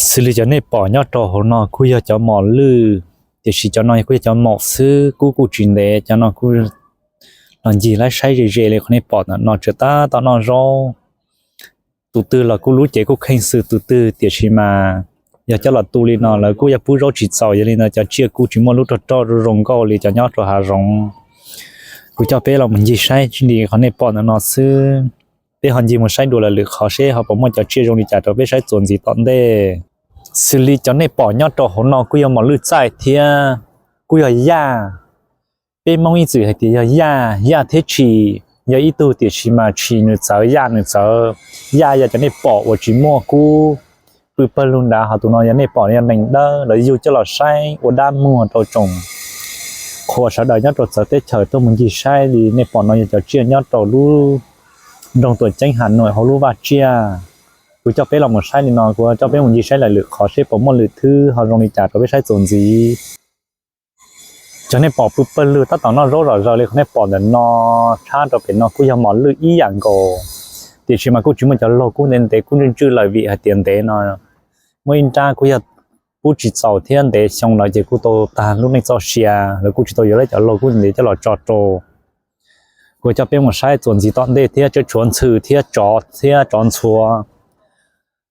Xws li cov nej pom nyob rau hauv no kuj yog cov mos lwj, tiam sis cov no kuj yog cov maum xwb, kub kuj tsis ntev. Cov no kuj los ncig laib saib ze ze li qhov nej pom ntawm no, tsuas tab tom noj zaub. Tus twg los kuj lub cev kuj kheej xwb tus twg, tiam sis mas yog coj los tu li no lawv kuj yuav pub zaub tsis txaus, yog li ntawd cov tsiaj kuj tsis muaj lub rog roj zoo nkauj li cov nyob rau hav zoov. Kuv coj peb los mus ncig saib tsis li qhov nej pom ntawm no xwb. Peb ho ncig mus saib dua lwm lwm qhov seb ho puas muaj cov tsiaj zoo li cas rau peb saib txuas ntxiv tom ntej. Xws li cov nej pom nyob rau hauv no kuj yog mos lwj txaij thiab kuj yog yaj. Peb Hmoob ib txwm hais tias yog yaj, yaj thiab tshis yog ib tug, tiam sis mas tshis nws txawv, yaj nws txawv. Yaj yog cov nej pom uas tsis muaj kub, pw pawg lug nrad, ho tus no yog nej pom yog nees dawb, lawv yug coj los saib ua dab muag rau tsoom qhua sawv daws nyob rau txawv teb chaws tuaj mus ncig saib li nej pom no yog cov tsiaj nyob rau lub nroog Tuam Ceeb Has Nuam hauv lub vaj tsiaj. Kuv coj peb los mus saib li no, kuv coj peb mus ncig saib lwm lwm qhov seb puas muaj lwm thwb ho zoo li cas rau peb saib txuas ntxiv. Cov nej pom pw pawg lug tab tom noj zaub zom zaws li qhov nej pom ntawm no, tshab rau pem no kuj yog mos lwj ib yam nkaus, tiam sis mas kuj tsis muaj cov laug kub ntev ntev, kub ntswj ntswj lawm vim hais tias ntev no muaj ib nrab kuj yog pub tsis txaus thiab ntev xyoo lawm ces kuj tau tag lub neej txoj sia, lawv kuj tsis tau yuav lawv cov laug kub ntev coj los tso rau. Kuv coj peb mus saib txuas ntxiv tom ntej thiab, tshuav ntxhw thiab tsov thiab tsov ntxhuav,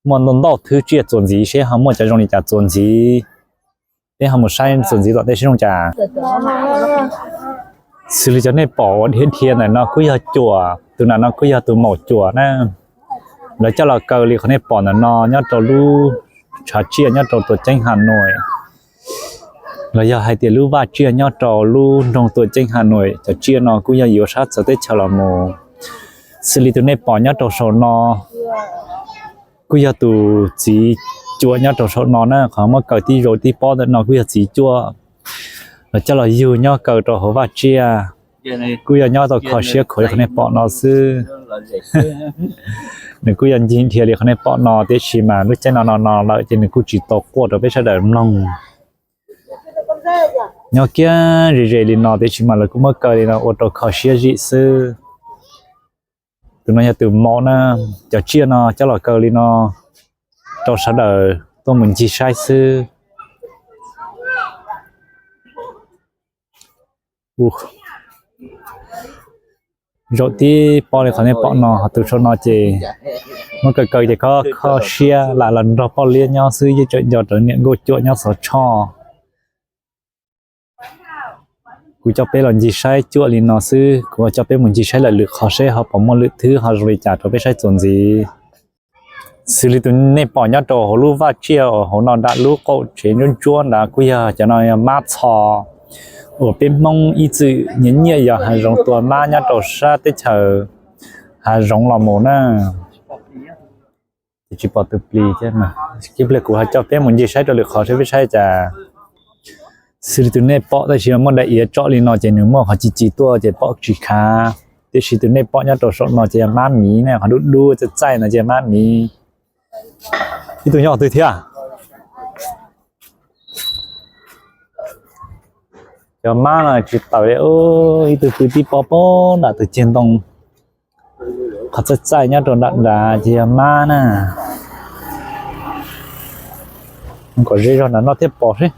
muaj ntau ntau thwb tsiaj txuas ntxiv seb ho muaj cov zoo li cas txuas ntxiv. Peb ho mus saib txuas ntxiv tom ntej seb zoo cas. Xws li cov nej pom ua dhia dhia ntawm no kuj yog cuam, tus nram no kuj yog tus maum cuam na. Lawv coj los kaw li qhov nej pom ntawm no nyob rau lub tshav tsiaj nyob rau Tuam Ceeb Has Nuam, los yog hais tias lub vaj tsiaj nyob rau lub nroog Tuam Ceeb Has Nuam. Cov tsiaj no kuj yog yuav sab txawv teb chaws los mus. Xws li tus nej pom nyob rau saum no kuj yog tus txiv cuam nyob rau saum no na, qhov muab kaw tib zaug tib pob ntawm no kuj yog txiv cuam. Lawv coj los yug nyob kaw rau hauv vaj tsiaj, kuj yog nyob tau kho siab khuav li qhov nej pom no xwb. Nws kuj yog ncig dhia li qhov nej pom no, tiam sis mas lub caij no no no lawm ces nws kuj tsis tau quaj rau peb sawv daws mloog. Nyob kiag ze ze li no, tiam sis mas lawv kuj muab kaw li no ua rau kho siab zim xwb. Tus no yog tus maum na. Cov tsiaj no coj los kaw li no rau sawv daws tuaj mus ncig saib xwb. Zaum tib pob li qhov nej pom no, ho tus saum no ces muab kaw kaw ces kho kho siab lam los nrog poj liab nyob xwb, yeej tseem nco rawv niam nkauj cuam nyob xov tshoj. Kuv coj peb los ncig saib cuam li no xwb, kuv coj peb mus ncig saib lawm lwm qhov seb ho puas muaj lwm thwb ho zoo li cas rau peb saib txuas ntxiv. Xws li tus nej pom nyob rau hauv lub vaj tsiaj uas hauv no nram lub qaum tsev ntsuab ntsuab nrad kuj yog cov no yog mab txho uas peb Hmoob ib txwm nyiam nyiam yos hav zoov tua mab nyob rau sab teb chaws hav zoov los mus na. Ces tsis pom tus plis thiab mas, ib pliag kuv ho coj peb mus ncig saib rau lwm qhov seb peb saib cas. Xws li tus nej pom tab sis muaj daim iav tsom li no ces nws muaj qhov ci ci tuaj ces pom tsis khav. Tiam sis tus nej pom nyob rau saum no ces yog mab miv na, qhov dub dub txaij txaij no ces mab miv. Ib tug nyob qhov twg thiab? Cov mab no tsis tawm li, ib tug pw tib pob pob nram tus ceg ntoo. Qhov txaij txaij nyob rau nram nrad ces yog mab na. Kom ze zog nram no thiaj pom seb.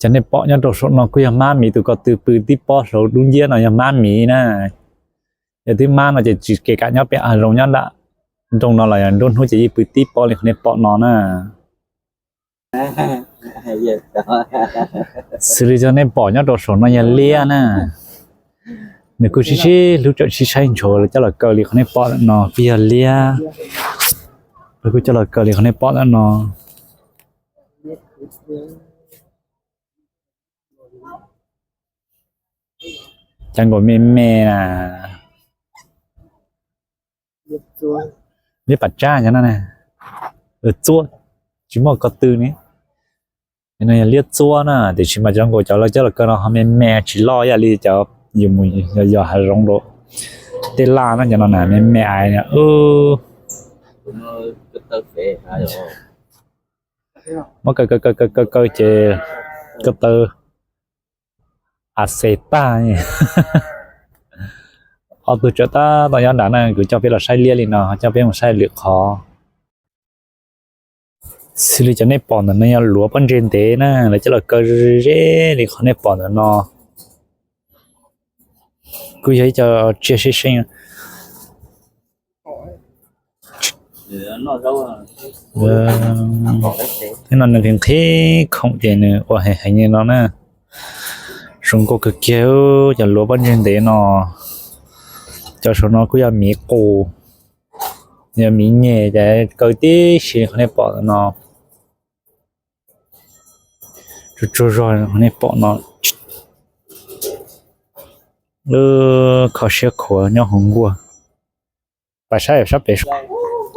Cov nej pom nyob rau saum no kuj yog mab miv, tus ko tw pw tib pob saud dub nciab no yog mab miv na. Yog twb mab no ces tsis kev kam nyob pem hav zoov, nyob nram nroog no los yog nruab hnub ces yeej pw tib pob li qhov nej pom no na. Xws li cov nej pom nyob rau saum no yog liab na. Nws kuj sib sib hlub tsawm sib saib ntshua, lawv coj los kaw li qhov nej pom no kuj yog liab. Lawv kuj coj los kaw li qhov nej pom no. Cas nkaus me me na. Liab pas tsab cov no na. Txuab, tsis muaj ko tw ne. Cov no yog liab txuab na, tiam sis mas cov nkaus cov lawv coj los kaw no ho me me tsis loj ib yam li cov yus mus yos hav zoov rau tej laj na, cov no na me me aiv. Muab kaw kaw kaw kaw kaw ces ko taw Xes tag. Ob tug tsawm tab tom nyob nrad na, kuv coj peb los saib liab li no, coj peb mus saib lwm qhov. Xws li cov nej pom ntawm no yog luav pob ntseg ntev na, lawv coj los kaw ze li qhov nej pom ntawm no. Kuj yog ib co tsiaj seej seej. Thiab no nws nqhis khoom ces nws ua heev heev li no na. Zoo nkauj kawg kiag cov luav pob ntseg ntev no. Cov saum no kuj yog miv qus, yog miv nyeg ces kaw tib si qhov nej pom no. Tsuag tsuag zog qhov nej pom no. Kho siab khuav nyob hauv nkuaj. Pab saib sab pem,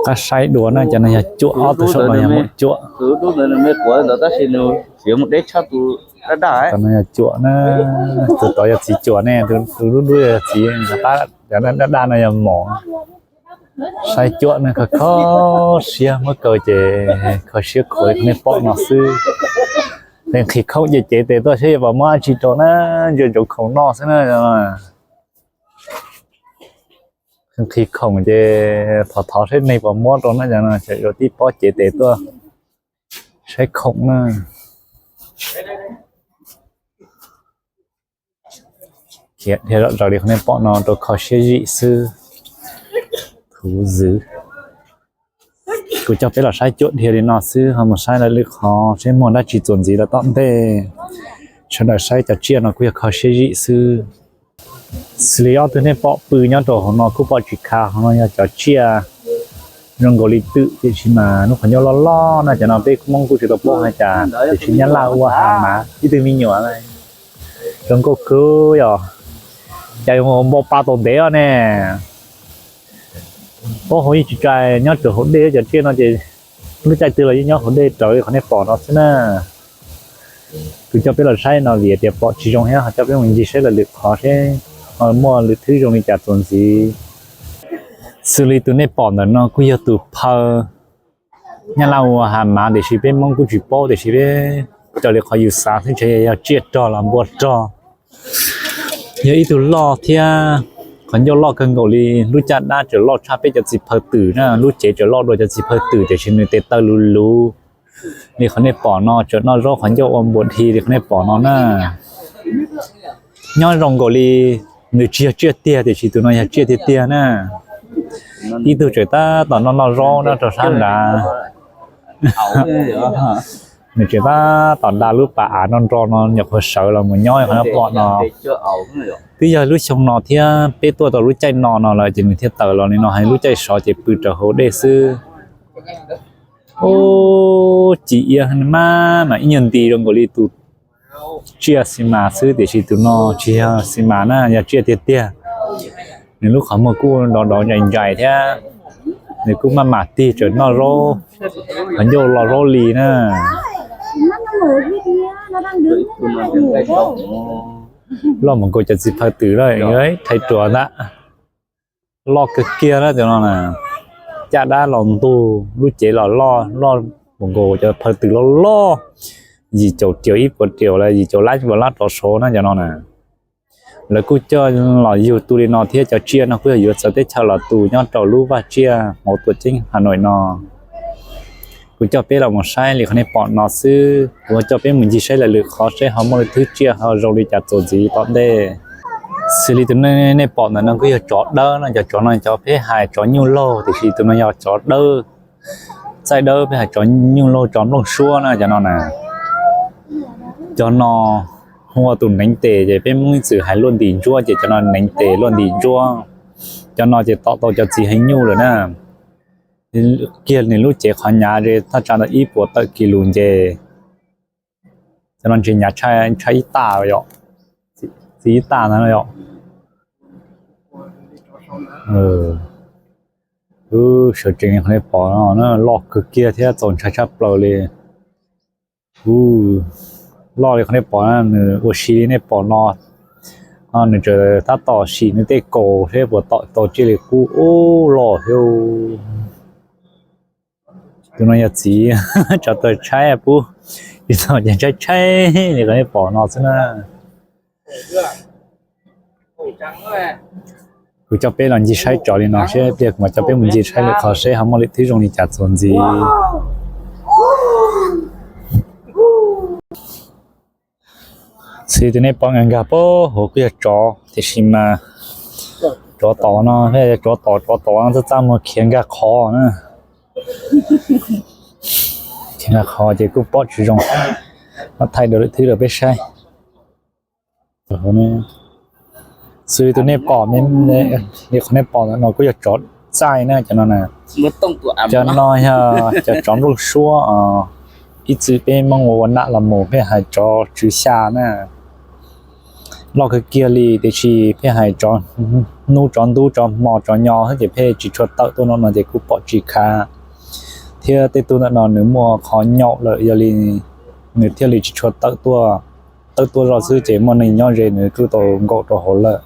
qab saib dua na, cov no yog cuam, ob tug saum no yog muam cuam. Cov no yog cuam na, tus tod yog txiv cuam ne, tus dub dub yog txiv, cov daj daj no yog mom. Saib cuam na, kho kho siab muab kaw ces kho siab khuav nej pom no xwb. Nqhis khoom ces cev tes tuaj saib yuav pom muab dab tsi rau na, ntsia ntsoov khoom noj xwb na. Nqhis khoom ces thov thov saib neeg puas muab rau na, cov no tseem yuav tib pob cev tes tuaj saib khoom na. Khiav dhia zom zaws li qhov nej pom no rau kho siab zim xwb. Thuv zwv. Kuv coj peb los saib cuam dhia li no xwb, ho mus saib lawv lwm qhov seb muaj dab tsi txuas ntxiv lawm tom ntej. Sawv daws saib cov tsiaj no kuj yog kho siab zim xwb. Xws li ob tug nej pom pw nyob rau hauv no kuj pom tsis khav, hauv no yog cov tsiaj zoo nkaus li twm, tiam sis mas lub qhov ncauj loj loj na, cov no peb Hmoob kuj tsis tau paub hais cas, tiam sis nyab laj ua has mas ib tug me nyuam zoo nkauj kawg yom. Cas yuav mus npau pa tau ntev os ne. Paub hauv yeej tsis tshua nyob rau hauv dej, cov tsiaj no ces lub caij twg los yeej nyob hauv dej raws li qhov nej pom no xwb na. Kuv coj peb los saib no vim tias pom tsis zoo thiab, ho coj peb mus ncig saib lawv lwm qhov seb muaj lwm thwb zoo li cas txuas ntxiv. Xws li tus nej pom ntawm no kuj yog tus phaw nyab laj ua has mas, tiam sis peb Hmoob kuj tsis paub, tiam sis peb raws li qhov yus xav xwb, ntshe yog tsiaj rog los npua rog. Yog ib tug loj thiab qhov ncauj loj kawg nkaus li, lub caj dab tseem loj tshaj peb cov txiv phaw twm na, lub cev tseem loj dua cov txiv phaw twm, tiam sis nws tes taw luv luv li qhov nej pom no, tseem noj zaub qhov ncauj ua npuas dhi li qhov nej pom no na. Nyob zoo nkaus li nws tsis yog tsiaj tiag, tiam sis tus no yog tsiaj tiag tiag na. Ib tug tseem tab tom noj noj zaub nyob rau sab nrad. Nws tseem tab tom da lub pas av nrog nrog no, nyuam qhuav sawv los mus nyob qhov pom no. Twb yog lub xyoo no thiab peb tuaj tau lub caij no no lawm ces nws thiaj tawm los li no, hais lub caij sov ces pw rau hauv dej xwb. Ub, ci iab mas mas ib nyuag nti zoo nkaus li tus tsiaj xi mas xwb, tiam sis tus no tsis yog xi mas na, yog tsiaj tiag tiag. Nws lub qhov muag kuj dov dov ntsais ntsais thiab. Nws kuj maj mam tig tseem noj zaub, qhov ncauj lo zaub li na. Loj mus nkaus cov txiv phaw twm lawm, rhais ruam ntag. Loj kawg kiag na cov no na. Caj dab los ntug, lub cev los loj, loj mus nkaus cov phaw twm loj loj, yim caum riaum ib puas riaum los yim caum lab ib puas lab rov saud na cov no na. Lawv kuj coj los yug tu li no thiab, cov tsiaj no kuj yog yuav txawv teb chaws los tu nyob rau lub vaj tsiaj hauv tuam ceeb Hà Nội no. Kuv coj peb los mus saib li qhov nej pom no xwb, kuv coj peb mus ncig saib lawv lwm qhov seb ho muaj lwm thwb tsiaj ho zoo li cas txuas ntxiv tom ntej. Xws li tus nej pom ntawm no kuj yog tsov dawb no, cov tsov no cov peb hais tsov nyuj laug, tiam sis tus no yog tsov dawb. Txaij dawb peb hais tsov nyuj laug, tsov nplooj suab na cov no na. Cov no hu ua tus neev tes, ces peb Hmoob ib txwm hais luaj ntim ntsuab, ces cov no neev tes luaj ntim ntsuab. Cov no ces tom tau cov txiv heev nyuj lawm na. Kiag nws lub cev qhov nyav ze thaj tsam ntawm ib puas tawm kis lus nce. Cov no ntshe nyav tshaj ib tas yom, txiv ib tas ntawd yom. Sawv tsees qhov nej pom no loj kawg kiag thiab txaus ntshai tshaj plaws li. Loj li qhov nej pom, nws ua si li nej pom no. Nws tseem tab tom sim nws tej kaus seb puas tom tau tsiaj li qub. Ub, loj thiab. Tus no yog txiv, tsov tawg tshaib pub, tsis tau ces tshaib tshaib li qhov nej pom no xwb na. Kuv coj peb los ncig saib tsov li no seb pliag kuv mam coj peb mus ncig saib lwm qhov seb ho muaj lwm thwb zoo li cas txuas ntxiv. Xws li tus nej pom nkag nkag puag hauv kuj yog tsov, tiam sis mas tsov tom no, tsov tom tsov tom no txaj txaj muag khiav nkag qhov na. Khiav nkag qhov ces kuj pom tsis zoo, mam thaij dua lwm thwb rau peb saib. Xws li tus nej pom, li qhov nej pom no kuj yog tsov txaij na, cov no na. Cov no yog cov tsov nplooj suab, ib txwm peb Hmoob ua ua nam los mus pheej hais tsov tswv xya na. Loj kawg kiag li, tiam sis pheej hais tsov hnub tsov ntub tsov hmo tsov nyo xwb ces pheej tsis tshua tawm tuaj no no ces kuj pom tsis khav. Thiab tej tug ntawm no nws muaj qhov nyaum lawm, yog li nws thiaj li tsis tshua tawm tuaj. Tawm tuaj zoj xwb ces muaj neeg nyob ze nws kuj tau nkaum rau hauv lawm.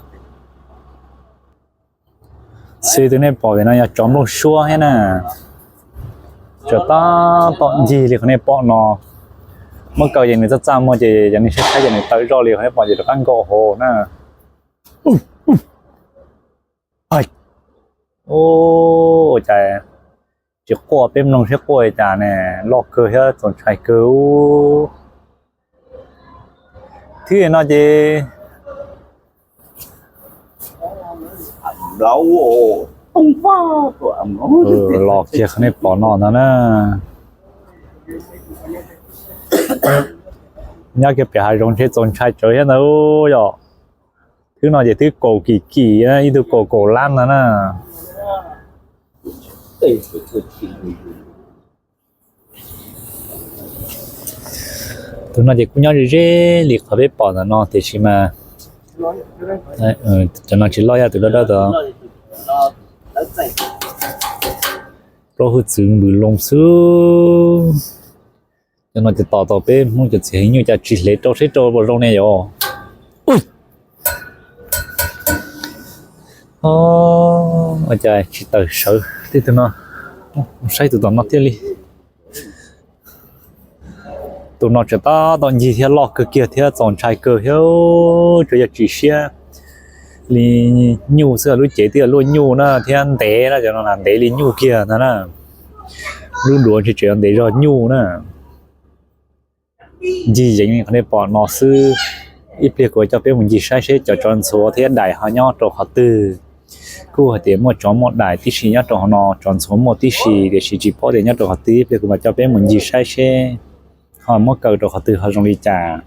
Xws li tus nej pom pem no yog tsov nplooj suab thiab na. Tsov tab tom ncig li qhov nej pom no. Muab kaw ces nws txaj txaj muag ces yog nej saib saib ces nws tawm zoj li qhov nej pom ces rov qab nkaum hauv na. Ua cas tsis quaj, peb mloog seb quaj li cas ne, loj kawg thiab txaus ntshai kawg. Thwb no ces los kiag qhov nej pom no ntag na. Nyob kiag pem hav zoov ntshe txaus ntshai tsawv thiab ntag yom. Thwb no ces twb kaum kim kim, ib tug kaum kaum lab ntag na. Tus no ces kuj nyob ze ze li qhov peb pom ntawm no tiam sis mas cov no tsis loj, yog tus dawb dawb tod. Plaub hwj txwv npws loo xwb. Cov no ces tos tau peb Hmoob cov txiv heev nyuj cas tsis hlev rau seb rau puas zoo ne yom. Ua cas tsis tawm sawv tej tug no. Saib tus tom no thiaj li. Tus no tseem tab tom ncig thiab loj kawg kiag thiab txaus ntshai kawg thiab, tsuas yog tsis siab li nyuj xwb, lub cev twb yog luaj nyuj na thiab ntev na, cov no ntev li nyuj kiag ntag na. Lub duav ntshe tseem yog ntev zog nyuj na. Ncig yeev li qhov nej pom no xwb. Ib pliag kuv coj peb mus ncig saib seb cov tsov ntxhuav thiab dais ho nyob rau qhov twg. Kuj hais tias muaj tsov muaj dais tib si nyob rau hauv no, tsov ntxhuav muaj tib si, tiam sis tsis paub tias nyob rau qhov twg. Ib pliag kuv mam coj peb mus ncig saib seb ho muab kaw rau qhov twg ho zoo li cas.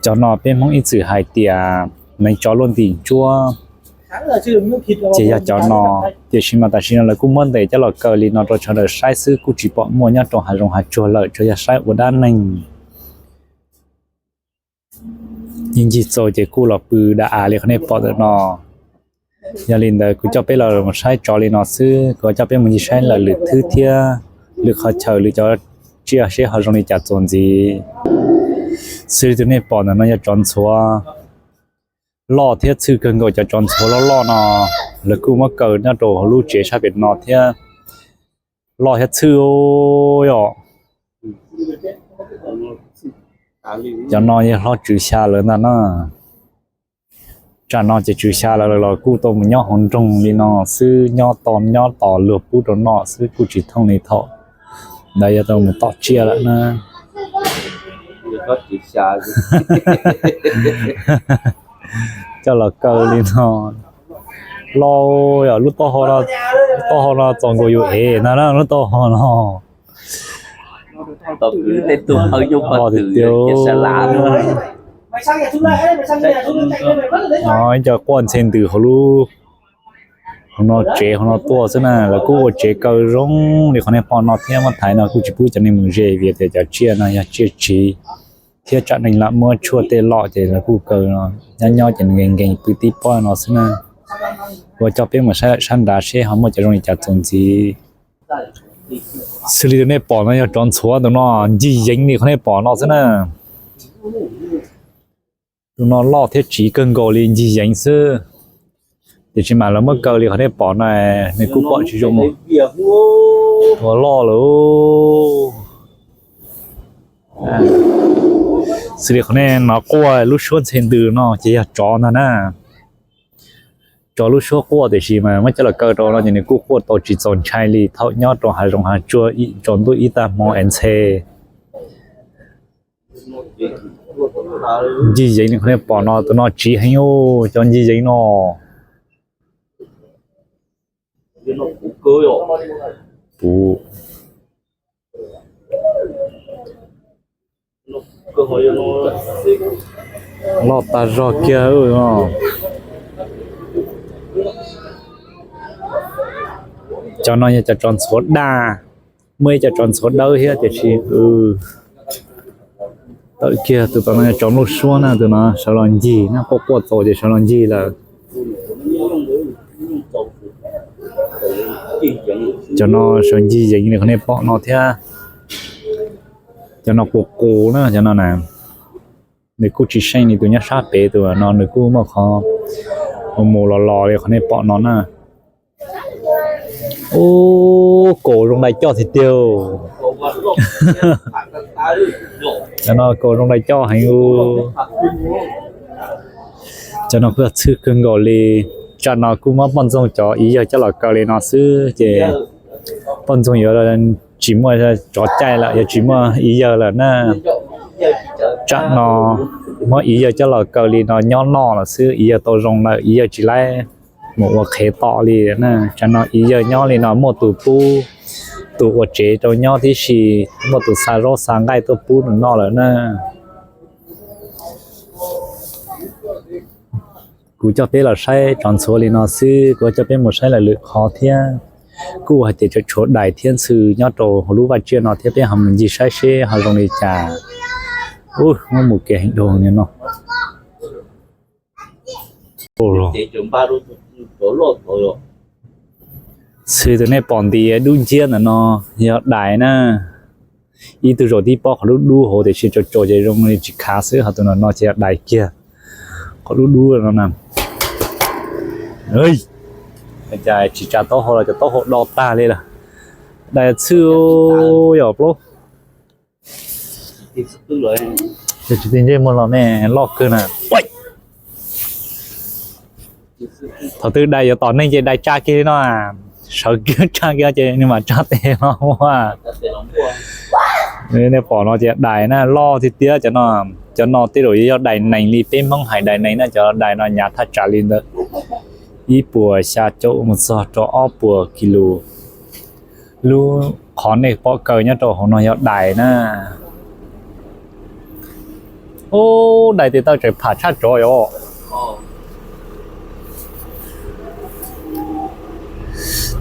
Cov no peb Hmoob ib txwm hais tias neev tsov luaj ntim ntsuab, ces yog cov no. Tiam sis mas tam sim no lawv kuj muab ntes coj los kaw li no rau sawv daws saib xwb, kuj tsis pom muaj nyob rau hav zoov hav tsuag lawm, tsuas yog saib ua dab neeg. Ncig txaus ces kuj los pw da av li qhov nej pom ntawm no. Yog li ntawd kuv coj peb los saib tsov li no xwb, kuv coj peb mus ncig saib lawm lwm thwb thiab lwm qhov chaw lwm cov tsiaj seb ho zoo li cas txuas ntxiv. Xws li tus nej pom ntawm no yog tsov ntxhuav loj thiab txhwj kawg nkaus. Cov tsov ntxhuav loj loj no lawv kuj muab kaw nyob rau hauv lub tsev sab pem no thiab, loj thiab txhwj yom. Cov no yog hlob tswv xya lawv ntag na. Tsam no ces tswv xya lawv los kuj tau mus nyob hauv nroog li no xwb, nyob tos nyob tos luag pub rau noj xwb, kuj tsis thooj li thaum ntawd yog tau mus tom tsiaj lawm na. Coj los kaw li no. Loj yom, lub taub hau no txaus nkaus yus ev ntag na, lub taub hau no. Ib co quaj ntxhe ntws hauv lub, hauv no tsev hauv no tuaj xwb na. Lawv kuj ua tsev kaw zoo li qhov nej pom no thiab, muab thaiv no kuj tsis pub cov neeg mus ze vim tias cov tsiaj no yog tsiaj tsiv thiab tsam neeg lam muab tshuaj tej lom ces lawv kuj kaw nyob nyob ces nkees nkees pw tib pob no xwb na. Ua coj peb mus saib lawm sab nrad seb ho muaj cov zoo li cas txuas ntxiv. Xws li tus nej pom no yog tsov ntxhuav tus no, ncig yeev li qhov nej pom no xwb na. Tus no loj thiab tsiv kawg nkaus li, ncig yeev xwb. Tiam sis mas lawv muab kaw li qhov nej pom no, nws kuj pom tsis zoo. Tus loj lawm. Xws li qhov nej hnov quaj lub suab ntxhe ntws no ces yog tsov ntag na. Tsov lub suab quaj tiam sis mas muab coj los kaw rau no ces nws kuj quaj tau tsis txaus ntshai li thaum nyob rau hav zoov hav tsuag tsaus ntuj ib tag hmo es ntxhe. Ncig yeev li qhov nej pom no, tus no tsiv heev, cov ncig yeev no. Puv loj tag zog kiag. Cov no yog cov tsov ntxhuav daj, muaj ib co tsov ntxhuav dawb thiab tiam sis tawm kiag. Tus tom no yog tsov nplooj suab na, tus no sawv los ncig na, quaj quaj txaus ces sawv los ncig lawm. Cov no sawv ncig yeev li qhov nej pom no thiab. Cov no qus qus na, cov no na, nws kuj tsis seej li tus nyob sab pem, tus no nws kuj muaj qhov mus los los li qhov nej pom no na. Ub, kaus zoo dai coj tiag tiag. Cov no kaus zoo dai coj heev. Cov no kuj yog txhwj kawg nkaus li. Tsam no kuj muab poj ntxoog cov ib yawg coj los kaw li no xwb ces poj ntxoog yuav tsis muaj tsov caij lawm, yuav tsis muaj ib yawg lawm na. Tsam no muab ib yawg coj los kaw li no nyob noj lawm xwb, ib yawg tau zoo lawm, ib yawg tsis laib mus ua qhev tom li na. Tsam no ib yawg nyob li no muaj tus pub, tus ua tsev rau nyob tib si, muaj tus xa zaub xa nqaij tuaj pub nws noj lawm na. Kuv coj peb los saib tsov ntxhuav li no xwb, kuv coj peb mus saib lawm lwm qhov thiab. Kuj hais tias tshuav dais thiab ntxhw nyob rau hauv lub vaj tsiaj no thiab, peb ho mus ncig saib seb ho zoo li cas. Ub, muab mus kev heev dhau no. Ntxhw tus nej pom nti dub nciab ntawm no yog dais na. Ib tug zaum tib pob qhov dub dub hauv tiam sis tsaus tsaus ces zoo li tsis khav xwb, ho tus no no ces yog dais kiag. Qhov dub dub no na, cas tsis tsa taub hau los cov taub hau do tag li lawm. Dais txhwj yog plaub. Tsis ti ntsej muag los ne, loj kawg na. Thaum twg dais yuav tom neeg ces dais tsa kiag li no, sawv kiag tsa kiag ces nws mam tsa tes los ua. Nej pom no ces dais na, loj tiag tiag cov no. Cov no tej zaum yuav yog dais nees li peb Hmoob hais dais nees na, cov dais no hnyav thaj tsam li ntawd ib puas xya caum mus txog rau ob puas kis lus. Lub qhov nej pom kaw nyob rau hauv no yog dais na. Ub, dais tes taw tseem pham tshaj tsov yom.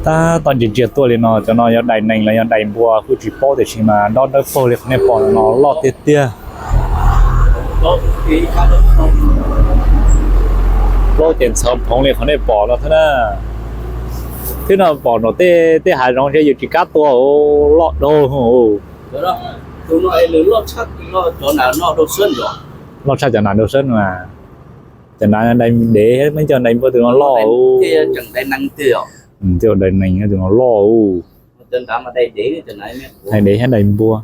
Tab tom ntsia ntsia tuaj li no, cov no yog dais nees los yog dais npua kuj tsis paub tiam sis mas dob dawb paug li qhov nej pom no loj tiag tiag. Plaub ces ntxhov phoov li qhov nej pom no thiab na. Thiab no pom nram tej hav zoov ntshe yus tsis kam tua, loj dhau. Loj tshaj cov nas rau sab no. Cov nas dais dev, muaj cov dais npua tus no loj. Dais nees tus no loj. Dais dev thiab dais npua.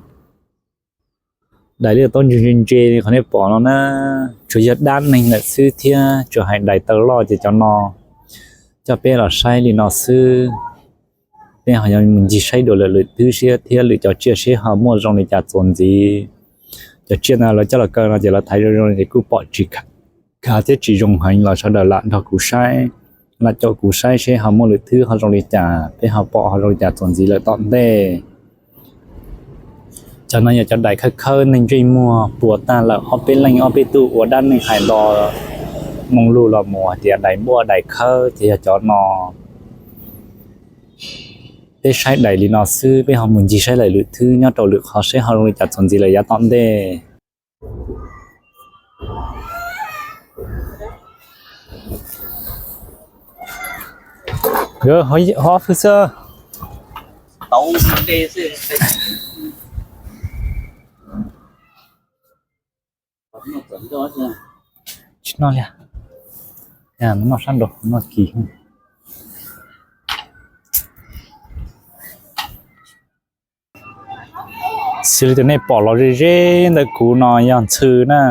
Dais liaj tau ntse ntse ntse li qhov nej pom no na, tsuas yog dab neeg lawm xwb thiab tsuas hais dais taw loj ces cov no coj peb los saib li no xwb. Peb ho yuav mus ncig saib dua lwm lwm twg thiab, lwm cov tsiaj seb ho muaj zoo li cas txuas ntxiv. Cov tsiaj no lawv coj los kaw no ces lawv thaiv zoo zoo ces kuj pom tsis khav thiab tsis zoo heev los sawv daws lam nrog kuv saib, lam caum kuv saib seb ho muaj lwm twg ho zoo li cas, peb ho pom ho zoo li cas txuas ntxiv lawm tom ntej. Cov no yog cov dais khawb khawb neeg ntsej muag puas tag lawm, ob peb leej ob peb tug ua dab neeg hais nto moo lug los mus hais tias dais npuaj dais khawb ces yog cov no. Peb saib dais li no xwb, peb ho mus ncig saib lawm lwm twg nyob rau lwm qhov seb ho zoo li cas txuas ntxiv lawm yav tom ntej. Ho fwj xwb. Tsis noj li, noj sab nraud noj kis. Xws li tus nej pom los ze ze ntawm kuv no yog ntxhw na,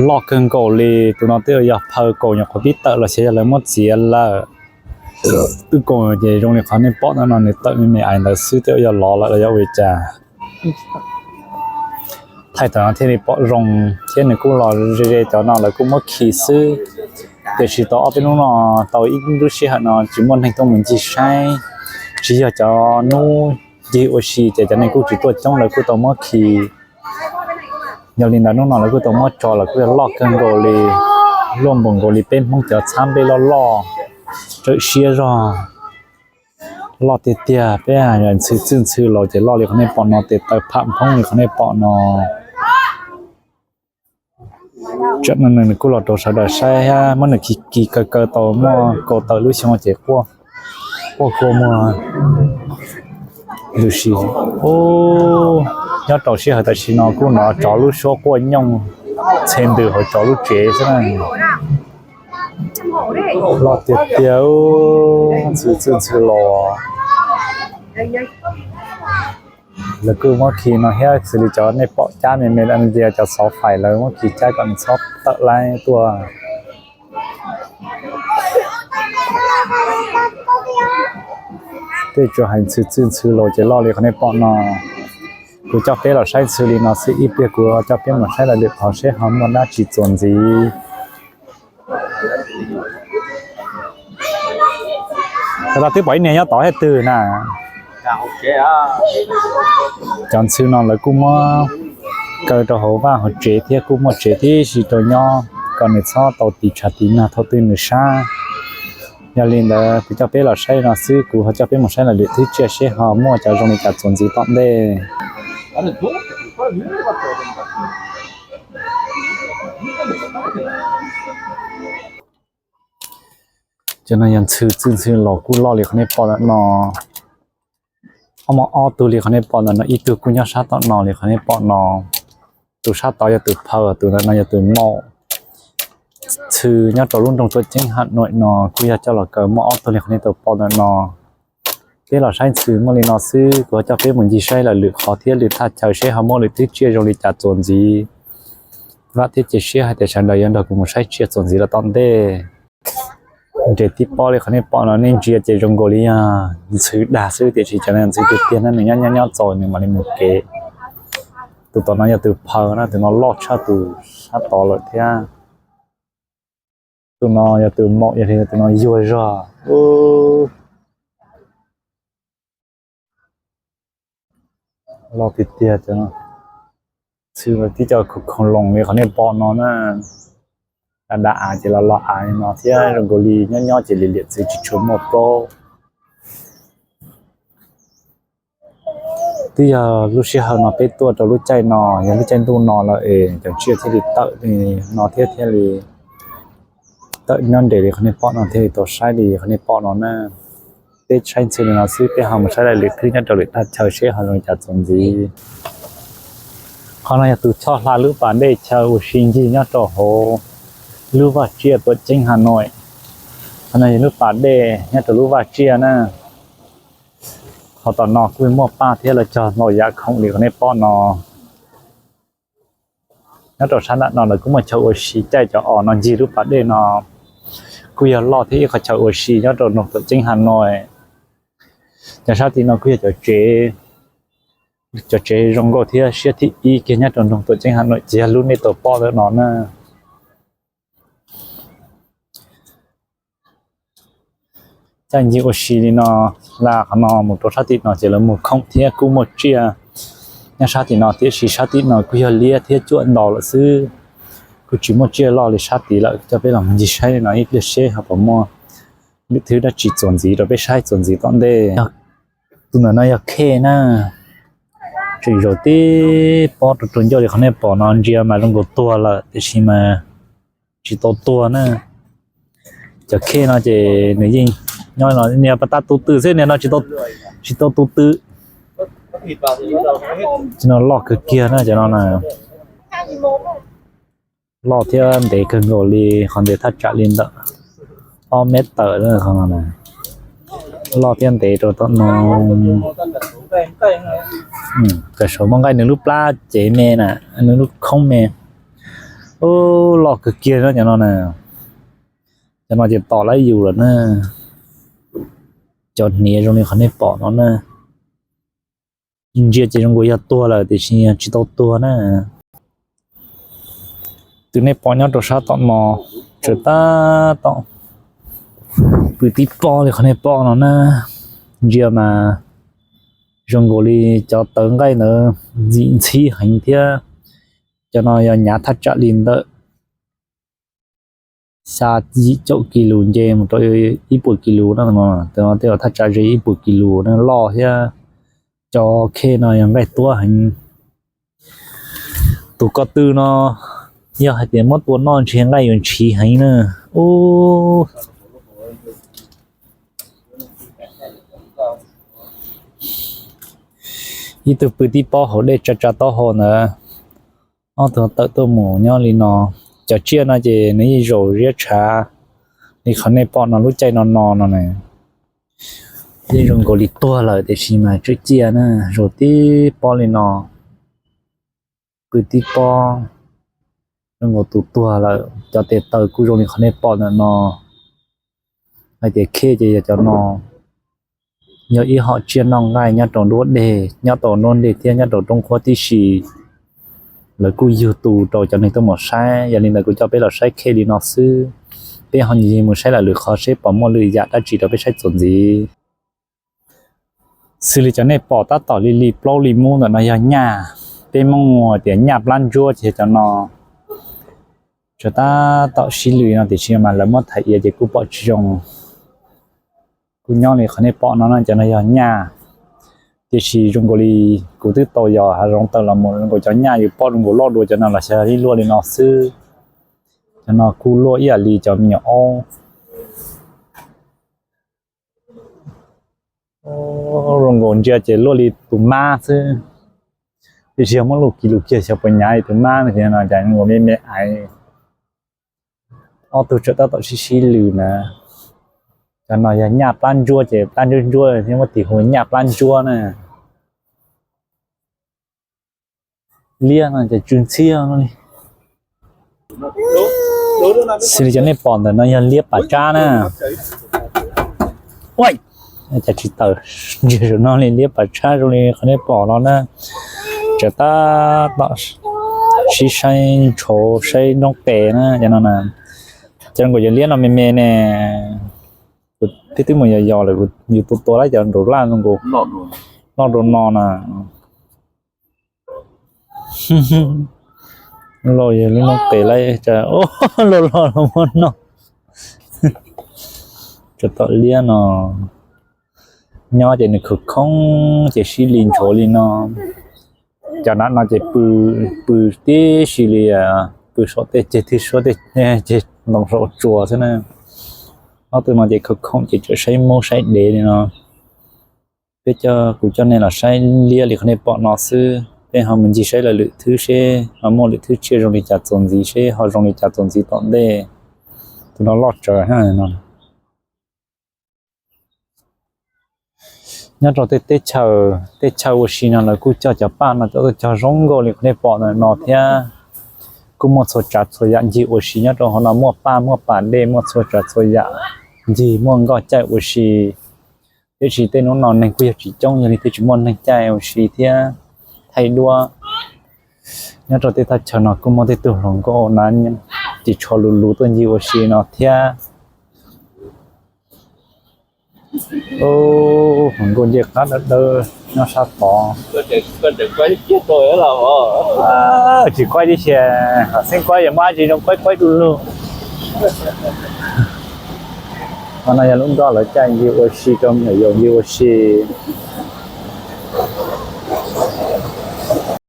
loj kawg nkaus li. Tus no twb yog phaw kaum nyuam qhuav pib tawm los xyov yog lawv muab txiav lawm. Wb koom ces zoo li qhov nej pom ntawm no nws tawm me me ais ntawd xwb, twb yog lov lawm los yog ua li cas. Thaij tam no thiaj li pom zoo thiab nws kuj los ze ze cov no lawv kuj muab khi xwb. Tiam sis tau ob peb hnub no, tau ib lub sij hawm no tsis muaj neeg tuaj mus ncig saib, tsis yog cov hnub ncig ua si ces cov neeg kuj tsis tuaj coob lawv kuj tau muab khi. Yog li ntawd hnub no lawv kuj tau muab tso los kuj yog loj kawg nkaus li, loj npaum nkaus li peb Hmoob cov txhab nplej loj loj, tsawm siab zog, loj tiag tiag. Peb ntxhw txwj ntxhw laus ces loj li qhov nej pom no, tes taw pham phoob li qhov nej pom no. Tsam no nws kuj los rau sawv daws saib thiab muab nws khi khi kaw kaw tau muaj kaum tawm lub xyoo ces quaj kua muag lub si. Nyob rau sij hawm tam sim no kuj hnov tsov lub suab quaj nyooj txhe ntws hauv tsov lub tsev xwb na. Loj tiag tiag, ntxhw txwj ntxhw laus. Lawv kuj muab khi no thiab xws li cov nej pom cab me me ntawd ces cov xov fais lawv muab khi cab kom nws txhob tawm laib tuaj. Tej tsuas hais ntxhw txwj ntxhw laus ces loj li qhov nej pom no. Kuv coj peb los saib ntxhw li no xwb, ib pliag kuv coj peb mus saib lawv lwm qhov seb ho muaj dab tsi txuas ntxiv. Tau twb pom ib niag nyob tod thiab twg na. Cov ntxhw no lawv kuj muab kaw rau hauv vaj hauv tsev thiab kuj muaj tsev tib si rau nyob kom nws txhob tau tis tshav tis nag thaum twg nws sab. Yog li ntawd kuv coj peb los saib no xwb, kuv ho coj peb mus saib lawv lwm thwb tsiaj seb ho muaj cov zoo li cas txuas ntxiv tom ntej. Cov no yog ntxhw txwj ntxhw laus kuj loj li qhov nej pom ntawm no. Ob muaj ob tug li qhov nej pom ntawm no, ib tug kuj nyob sab tom no li qhov nej pom no. Tus sab tod yog tus phaw, tus ntawm no yog tus maum. Ntxhw nyob rau lub nroog Tuam Ceeb Ham Nuam no kuj yog coj los kaw muaj ob tug li qhov nej tau pom ntawm no. Peb los saib ntxhw muaj li no xwb, kuv ho coj peb mus ncig saib lawv lwm qhov thiab lwm thaj chaw seb ho muaj lwm thwb tsiaj zoo li cas txuas ntxiv. Vam thiab cia siab hais tias sawv daws yuav nrog kuv mus saib tsiaj txuas ntxiv los tom ntej. Nres tib pob li qhov nej pom no, nej ntsia ces zoo nkaus li yog ntxhw dag xwb tiam sis cov no ntxhw tiag tiag na, nws nyob nyob nyob txaus nws mam li mus kev. Tus tom no yog tus phaw na, tus no loj tshaj tus sab tod lawm thiab. Tus no yog tus maum, yog li tus no yuag zog. Loj tiag tiag cov no. Ntxhw tib co khoom khoom loos li qhov nej pom no na. Dav dav av ces los los av li no thiab, zoo nkaus li nyob nyob ces liam liam txwv tsis tshua muaj plaub. Twb yog lub sij hawm no peb tuaj rau lub caij no, yog lub caij ntuj no lawm es cov tsiaj thiaj li tawm li no thiab thiaj li tawm nyob nres li qhov nej pom no thiaj li tau saib li qhov nej pom no na. Peb saib ntxhw li no xwb, peb ho mus saib lawv lwm thwb nyob rau lwm thaj chaw seb ho zoo li cas txuas ntxiv. Qhov no yog tus choj hla lub pas dej chaw ua si ncig nyob rau hauv lub vaj tsiaj Tuam Ceeb Ham Nuam. Qhov no yog lub pas dej nyob rau lub vaj tsiaj na. Qhov tom no kuj muaj paj thiab lawv cog ntau yam khoom li qhov nej pom no. Nyob rau sab nram no lawv kuj muaj chaw ua si, caij cov os no ncig lub pas dej no kuj yog loj thiab ib qhov chaw ua si nyob rau nroog Tuam Ceeb Ham Nuam. Cov sab tim no kuj yog cov tsev, cov tsev zoo nkauj thiab siab thib ib kiag nyob rau nroog Tuam Ceeb Ham Nuam ces yog lub nej tau pom ntawm no na. Caij ncig ua si li no, hla qhov no mus rau sab tim no ces lawv muag khoom thiab kuj muaj tsiaj nyob sab tim no, tiam sis sab tim no kuj yog liab thiab cuam ntau lawm xwb. Kuj tsis muaj tsiaj loj li sab tid lawm. Coj peb los mus ncig saib li no ib pliag seb ho puas muaj lwm thwb dab tsi txuas ntxiv rau peb saib txuas ntxiv tom ntej. Tus ntawm no yog khej na, tseem zaum tib pob rau rau ncauj li qhov nej pom no, ntsia mas zoo nkaus tuag lawm tiam sis mas tsis tau tuag na. Cov khej no ces nws yeej nyob no, niag pas tas tus twm xwb, niag no tsis tau tu twm. Cov no loj kawg kiag na, cov no na. Loj thiab ntev kawg nkaus li, qhov ntev thaj tsam li ntawm ob mev tawm. Loj thiab ntev rau tom no. Kawm saum muaj nqaij nws lub plab cev me na, nws lub khoob me. Ub, loj kawg kiag no cov no na. Cov no ces tom lawm yus lawm na. Cov hniav zoo li qhov nej pom no na. Ntsia ces zoo nkaus yog tuag lawm tiam sis yog tsis tau tuag na. Tus nej pom nyob rau sab tom no, tseem tab tom pw tib pob li qhov nej pom no na. Ntsia mas zoo nkaus li cov tawv nqaij ntawd ntxim ntxhib heev thiab. Cov no yog nyav thaj tsam li ntawm xya yim caum kis lus nce mus rau ib puas kis lus na. Tus no tej zaum thaj tsam ze ib puas kis lus na, loj thiab. Cov khej no yog nqaij tuab heev. Tus ko tw no yog hais tias muab tua noj ntshe nqaij yuav ntshiv heev na. Ub, ib tug pw tib pob hauv dej tsa tsa taub hau ntawd, ob tug tawm tuaj mus nyob li no. Cov tsiaj no ces nws yeej zaum ziab tshav li qhov nej pom no lub caij no no no na. Yeej zoo nkaus li tuag lawm tiam sis mas tseem ciaj na, zaum tib pob li no, pw tib pob, zoo nkaus tus tuag lawm. Cov tes taw kuj zoo li qhov nej pom ntawm no. Hais tias khej ces yog cov no, yog ib hom tsiaj noj nqaij nyob rau nruab deg, nyob rau nruab deg thiab nyob rau roob qhuab tib si. Lawv kuj yug tu rau cov neeg tuaj mus saib, yog li ntawd kuv coj peb los saib khej li no xwb. Peb ho ncig mus saib lawm lwm qhov seb puas muaj lwm yam dab tsi rau peb saib txuas ntxiv. Xws li cov nej pom tab tom li li plaub li mub ntawm no yog nyaj, peb Hmoob hu tias nyaj plab ntsuab ces yog cov no. Tseem tab tom sib lwm no tiam sis mas lawv muab thaiv iav ces kuj pom tsis zoo. Kuj nyob li qhov nej pom no na, cov no yog nyaj. Tiam sis zoo nkaus li kuv twb tau yos hav zoov tawm los mus zoo nkaus cov nyaj yus pom zoo nkaus loj dua cov no los xyov ib luaj li no xwb. Cov no kuj luaj ib yam li cov me nyuam aub. Zoo nkaus ntsia ces luaj li tus mab xwb. Tiam sis yog muab lub kis lus kiag xyov puas nyav li tus mab no ces no cas zoo nkaus me me aiv. Ob tug tseem tab tom sib sib lwm na. Cov no yog nyaj plab ntsuab ces plab ntsuab ntsuab thiab muab tis hu nyaj plab ntsuab na. Liab no ces tsw ntxhiab no li. Xws li cov nej pom ntawm no yog liab pas tsab na. Ua cas tsis tawm, ntsia saum no li liab pas tsab zoo li qhov nej pom no na. Tseem tab tom sib saib ntshauv saib noob qes na cov no na. Cov nkaus cov liab no me me ne. Kuv twb mus yos yos lawm, yus tua tua lawm cov nraud laj zoo nkaus loj dua no na. Loj yog lub noob qes lawm, loj loj los muab noj. Cov tom liab no nyob ces nws khov khoob ces sib li ntshauv li no. Cov nram no ces pw, pw tib si li, pw saum tej ceg twg suab tej ceg ntoo saum tsuas xwb na. Ob tug no ces khov khoob ces tseem saib mub saib dev li no. Peb coj, kuv coj nej los saib liab li qhov nej pom no xwb, peb ho mus ncig saib lawm lwm thwb seb ho muaj lwm thwb tsiaj zoo li cas txuas ntxiv, seb ho zoo li cas txuas ntxiv tom ntej. Tus no loj tsawv no. Nyob rau tej teb chaws, teb chaws ua si no lawv kuj cog cov paj no cov tuaj cog zoo nkauj li qhov nej pom ntawm no thiab. Kuj muaj txhua tsav txhua yam ncig ua si nyob rau hauv no, muaj paj muaj pas dej, muaj txhua tsav txhua yam ncig, muaj nkoj caij ua si. Tiam sis tej hnub no neeg kuj yog tsis coob, yog li thiaj tsis muaj neeg caij ua si thiab thaij duab. Nyob rau tej thaj chaw no kuj muaj tej tug hluas nkauj na, ris tsho luv luv tuaj ncig ua si no thiab. Hluas nkauj ncej qab dawb dawb nyob sab tod. Tsis quaj tib si, xeeb quaj yog muaj dab tsi zoo quaj quaj du lug. Qhov no yog lub nkoj lawv caij ncig ua si rau me nyuam yaus ncig ua si.